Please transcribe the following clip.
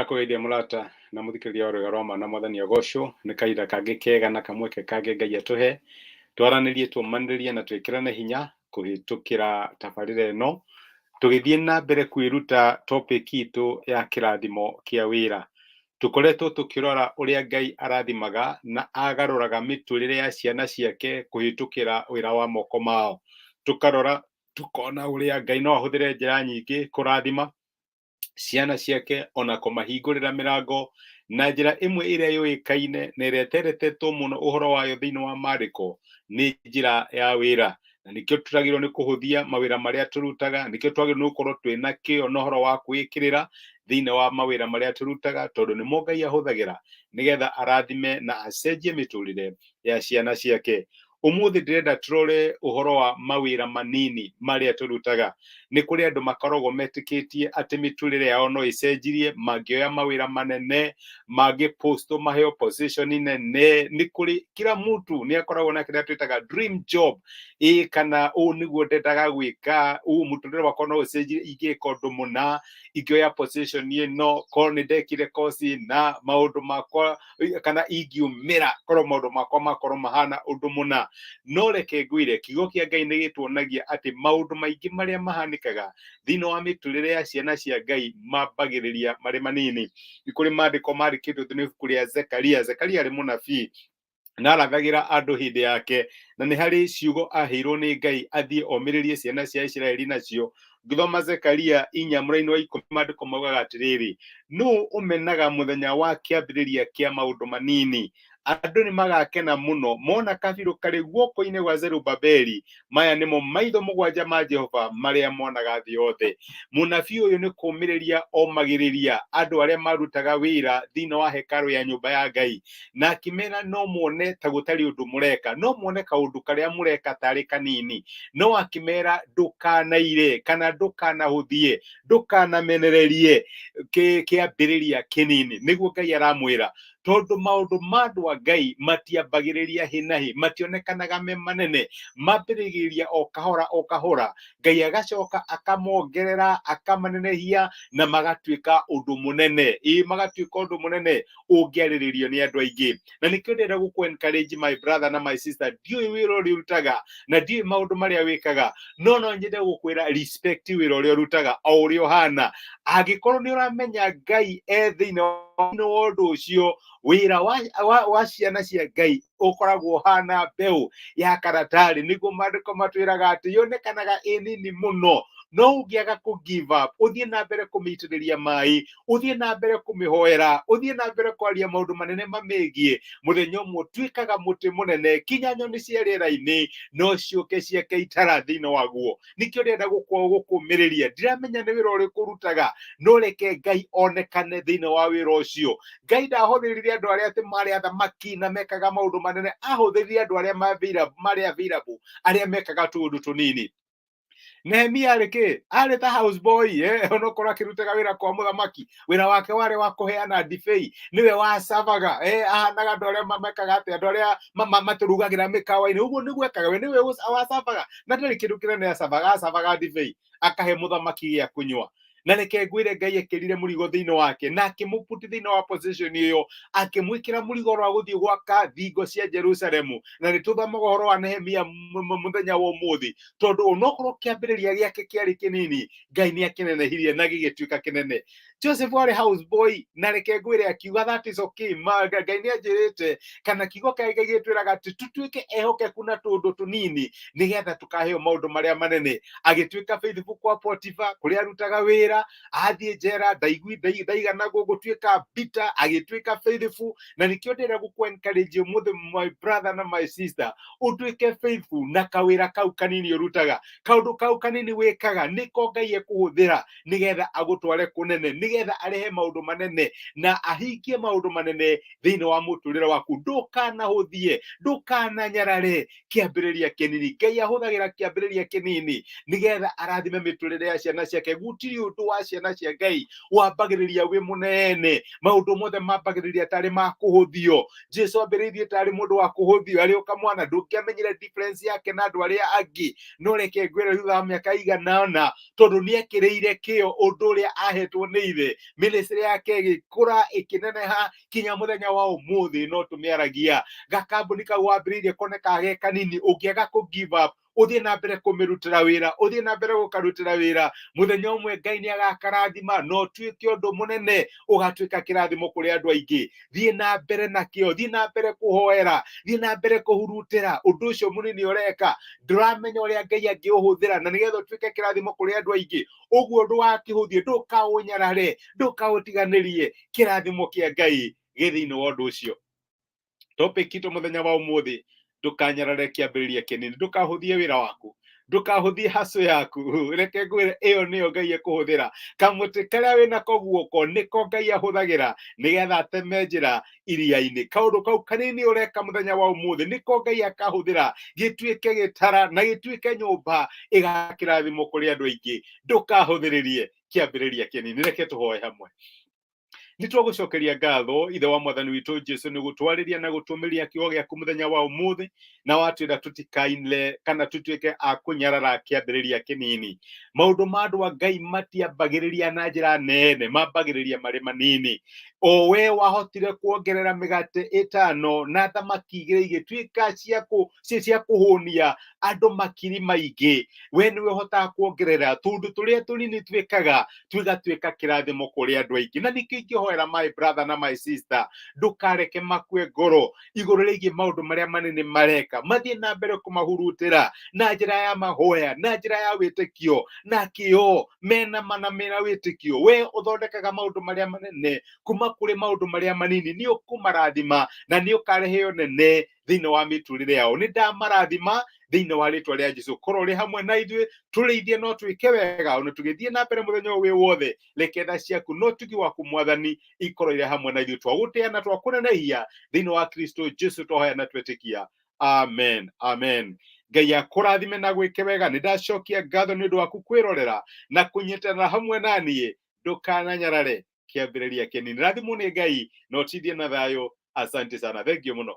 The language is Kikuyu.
Ndakũgeithia mũrata na mũthikĩrĩria wa Rwĩga rwa Ma na Mwathani agocwo nĩ kahinda kangĩ kega na kamweke kangĩ Ngai atũhe twaranĩrie, tũmanĩrĩrie na twĩkĩrane hinya kũhĩtũkĩra tabarĩra ĩno tũgĩthiĩ na mbere kwĩruta topic itũ ya kĩrathimo kĩa wĩra. Tũkoretwo tũkĩrora ũrĩa Ngai arathimaga na agarũraga mĩtũrĩre ya ciana ciake kũhĩtũkĩra wĩra wa moko mao. Tũkarora tũkona ũrĩa Ngai no ahũthĩre njĩra nyingĩ kũrathima ciana ciake ona kũmahingũrĩra mĩrango na njĩra ĩmwe ĩrĩa yũĩkaine na ĩrĩa ĩteretetwo mũno ũhoro wayo thĩinĩ wa maandĩko nĩ njĩra ya wĩra. Na nĩkĩo tũtagĩrĩirwo nĩ kũhũthia mawĩra marĩa tũrutaga, nĩkĩo twagĩrĩirwo nĩ gũkorwo twĩna kĩyo na ũhoro wa kwĩĩkĩrĩra thĩinĩ wa mawĩra marĩa tũrutaga, tondũ nĩmo Ngai ahũthagĩra nĩgetha arathime na acenjie mĩtũrĩre ya ciana ciake. Ũmũthĩ ndĩrenda tũrore ũhoro wa mawĩra manini marĩa tũrutaga. Nĩ kũrĩ andũ makoragwo metĩkĩtie atĩ mĩtũrĩre yao no ĩcenjirie mangĩoya mawĩra manene, mangĩ-postwo maheo position nene. Nĩ kũrĩ kila mtu nĩ akoragwo na kĩrĩa twĩtaga dream job, ĩ kana ũũ nĩguo ndendaga gwĩka, ũũ mũtũrĩre wakwa no ũcenjie ingĩka ũndũ mũna, ingĩoya position ĩno, korwo nĩ ndekire course na maũndũ makwa kana ingiumĩra korwo maũndũ makwa makorwo mahana ũndũ mũna. No reke ngwĩre, kiugo kĩa Ngai nĩ gĩtuonagia atĩ maũndũ maingĩ marĩa mahanĩkaga thĩinĩ wa mĩtũrĩre ya ciana cia Ngai mambagĩrĩria marĩ manini. Nĩ kũrĩ maandĩko mandĩkĩtwo thĩinĩ wa ibuku rĩa Zekaria. Zekaria arĩ mũnabii na arathagĩra andũ hĩndĩ yake, na nĩ harĩ ciugo aheirwo nĩ Ngai athiĩ omĩrĩrie ciana cia Isiraeli nacio. Ngĩthoma Zekaria 4 mũraini wa 10, maandĩko maugaga atĩrĩrĩ, nũ ũmenaga mũthenya wa kĩambĩrĩria kĩa maũndũ manini? Andũ nĩ magakena mũno mona kabirũ karĩ guoko-inĩ gwa Zerubabeli. Maya nĩmo maitho 7 ma Jehova marĩa monaga thĩ yothe. Mũnabii ũyũ nĩ kũũmĩrĩria omagĩrĩria andũ arĩa marutaga wĩra thĩinĩ wa hekarũ ya nyũmba ya Ngai, na akĩmera no muone ta gũtarĩ ũndũ mũreka, no muone kaũndũ karĩa mũreka tarĩ kanini, no akĩmera ndũkanaire kana ndũkanahũthie, ndũkanamenererie kĩambĩrĩria kĩnini. Nĩguo Ngai aramwĩra, tondũ maũndũ ma andũ a Ngai matiambagĩrĩria hĩ na hĩ, mationekanaga me manene, mambĩrĩria o kahora o kahora, Ngai agacoka akamongerera, akamanenehia na magatuĩka ũndũ mũnene. Ĩ magatuĩka ũndũ mũnene ũngĩarĩrĩrio nĩ andũ aingĩ. Na nĩkĩo ndĩrenda gũkũ encourage my brother na my sister, ndiũĩ wĩra ũrĩa ũrutaga na ndiũĩ maũndũ marĩa wĩkaga, no no nyende gũkwĩra respect wĩra ũrĩa ũrutaga o ũrĩa ũhana. Angĩkorwo nĩ ũramenya Ngai e thĩinĩ wa ũndũ ũcio, wĩra wa ciana cia Ngai ũkoragwo ũhana mbeũ ya karatarĩ. Nĩguo maandĩko matwĩraga atĩ yonekanaga ĩ nini mũno, no ũngĩaga kũ give up, ũthiĩ na mbere kũmĩitĩrĩria maĩ, ũthiĩ na mbere kũmĩhoera, ũthiĩ na mbere kwaria maũndũ manene mamĩgiĩ, mũthenya ũmwe ũtuĩkaga mũtĩ mũnene kinya nyoni cia rĩera-inĩ no ciũke ciake itara thĩinĩ waguo. Nĩkĩo ndĩrenda gũkũmĩrĩria. Ndiramenya nĩ wĩra ũrĩkũ ũrutaga, no reke Ngai onekane thĩinĩ wa wĩra ũcio. Ngai ndahũthĩrire andũ arĩa atĩ marĩ athamaki na mekaga maũndũ manene, ahũthĩrire andũ arĩa marĩ available, arĩa mekaga tũũndũ tũnini. Nehemia arĩ kĩ? Arĩ ta house boy, onokorwo akĩrutaga wĩra kwa mũthamaki, wĩra wake warĩ wa kũheana ndibei, nĩwe wacavaga, ahanaga andũ arĩa mekaga atĩ, andũ arĩa matũrugagĩra mĩkawa-inĩ, ũguo nĩguo ekaga, we nĩwe wacavaga, na ndarĩ kĩndũ kĩnene acavaga, acavaga ndibei akahe mũthamaki gĩa kũnyua. Na reke ngwĩre, Ngai ekĩrire mũrigo thĩinĩ wake na akĩmũputi thĩinĩ wa position ĩyo, akĩmwĩkĩra mũrigo wa gũthiĩ gwaka thingo cia Jerusalemu. Na nĩ tũthomaga ũhoro wa Nehemia mũthenya wa ũmũthĩ, tondũ onokorwo kĩambĩrĩria gĩake kĩarĩ kĩnini, Ngai nĩ akĩnenehirie na gĩgĩtuĩka kĩnene. Joseph arĩ house boy, na reke ngwĩre akiuga that is okay, Ngai nĩ anjĩrĩte, kana kiugo kĩa Ngai gĩtwĩraga atĩ tũtuĩke ehokeku na tũũndũ tũnini nĩgetha tũkaheo maũndũ marĩa manene. Agĩtuĩka faithful kwa Potiphar kũrĩa arutaga wĩra, athiĩ njera ndaiganagwo gũtuĩka bitter, agĩtuĩka faithful. Na nĩkĩo ndĩrenda gũkũ encourage ũmũthĩ my brother na my sister, ũtuĩke faithful na kawĩra kau kanini ũrutaga, kaũndũ kau kanini wĩkaga, nĩko Ngai ekũhũthĩra nĩgetha agũtware kũnene, nĩgetha arehe maũndũ manene na ahingie maũndũ manene thĩinĩ wa mũtũrĩre waku. Ndũkanahũthie, ndũkananyarare kĩambĩrĩria kĩnini. Ngai ahũthagĩra kĩambĩrĩria kĩnini nĩgetha arathime mĩtũrĩre ya ciana ciake. Gũtirĩ ũndũ wa ciana cia Ngai wambagĩrĩria wĩ mũnene, maũndũ mothe mambagĩrĩria tarĩ ma kũhũthio. Jesu ambĩrĩirie tarĩ mũndũ wa kũhũthio, arĩ o kamwana, ndũngĩamenyire difference yake na andũ arĩa angĩ. No reke ngwĩre, thutha wa mĩaka igana ũna, tondũ nĩ ekĩrĩire kĩo ũndũ ũrĩa ahetwo nĩ ithe. Ithe. Ministry yake ĩgĩkũra, ĩkĩneneha kinya mũthenya wa ũmũthĩ no tũmĩaragia. Gakambuni kau wambĩrĩirie koneka ge kanini, ũngĩaga kũ give up, ũthiĩ na mbere kũmĩrutĩra wĩra, ũthiĩ na mbere gũkarutĩra wĩra, mũthenya ũmwe Ngai nĩ agakarathima na ũtuĩke ũndũ mũnene, ũgatuĩka kĩrathimo kũrĩ andũ aingĩ. Thiĩ na mbere nakĩo, thiĩ na mbere kũhoera, thiĩ na mbere kũhurutĩra ũndũ ũcio mũnini ũreka. Ndũramenya ũrĩa Ngai angĩũhũthĩra na nĩgetha ũtuĩke kĩrathimo kũrĩ andũ aingĩ. Ũguo ndũgakĩhũthie, ndũkaũnyarare, ndũkaũtiganĩrie. Kĩrathimo kĩa Ngai gĩ thĩinĩ wa ũndũ ũcio. Topic itũ mũthenya wa ũmũthĩ: ndũkanyarare kĩambĩrĩria kĩnini, ndũkahũthie wĩra waku, ndũkahũthie haco yaku. Reke ngwĩre, ĩyo nĩyo Ngai ekũhũthĩra. Kamũtĩ karĩa wĩnako guoko nĩko Ngai ahũthagĩra nĩgetha ateme njĩra iria-inĩ. Kaũndũ kau kanini ũreka mũthenya wa ũmũthĩ nĩko Ngai akahũthĩra gĩtuĩke gĩtara na gĩtuĩke nyũmba ĩgakĩrathimo kũrĩ andũ aingĩ. Ndũkahũthĩrĩrie kĩambĩrĩria kĩnini. Reke tũhoe hamwe. Nĩ twagũcokeria ngatho, Ithe wa Mwathani witũ Jesu, nĩ gũtwarĩria na gũtũmĩria kiugo gĩaku mũthenya wa ũmũthĩ, na watwĩra tũtikainle kana tũtuĩke a kũnyarara kĩambĩrĩria kĩnini. Maũndũ ma andũ a Ngai matiambagĩrĩria na njĩra nene, mambagĩrĩria marĩ manini. O we wahotire kuongerera mĩgate 5 na thamaki 2 igĩtuĩka cia kũhũnia andũ makiri maingĩ, we nĩwe ũhotaga kuongerera tũndũ tũrĩa tũnini twĩkaga tũgatuĩka kĩrathimo kũrĩ andũ aingĩ. Na nĩkĩo ingĩhoera my brother na my sister, ndũkareke makue ngoro igũrũ rĩgiĩ maũndũ marĩa manene mareka. Mathiĩ na mbere kũmahurutĩra na njĩra ya mahoya, na njĩra ya wĩtĩkio na kĩo, mena mana, mena wĩtĩkio. We ũthondekaga maũndũ marĩa manene kuma kũrĩ maũndũ marĩa manini, nĩ ũkũmarathima na nĩ ũkareheo nene thĩinĩ wa mĩtũrĩre yao. Nĩ ndamarathima thĩinĩ wa rĩtwa rĩa Jesu. Korwo ũrĩ hamwe na ithuĩ, tũrĩithie no twĩke wega ona tũgĩthiĩ na mbere mũthenya ũyũ wĩ wothe. Reke tha ciaku no tugi waku, Mwathani, ikorwo irĩ hamwe na ithuĩ. Twagũtĩa na twakũnenehia thĩinĩ wa Kristo Jesu, twahoya na twetĩkia. Amen, amen. Ngai akũrathime na gwĩke wega. Nĩ ndacokia ngatho nĩ ũndũ waku kwĩrorera na kũnyitanĩra hamwe na niĩ. Ndũkananyarare kĩambĩrĩria kĩnini. Rathimwo nĩ Ngai na ũtindie na thayũ. Asante sana, thank you mũno.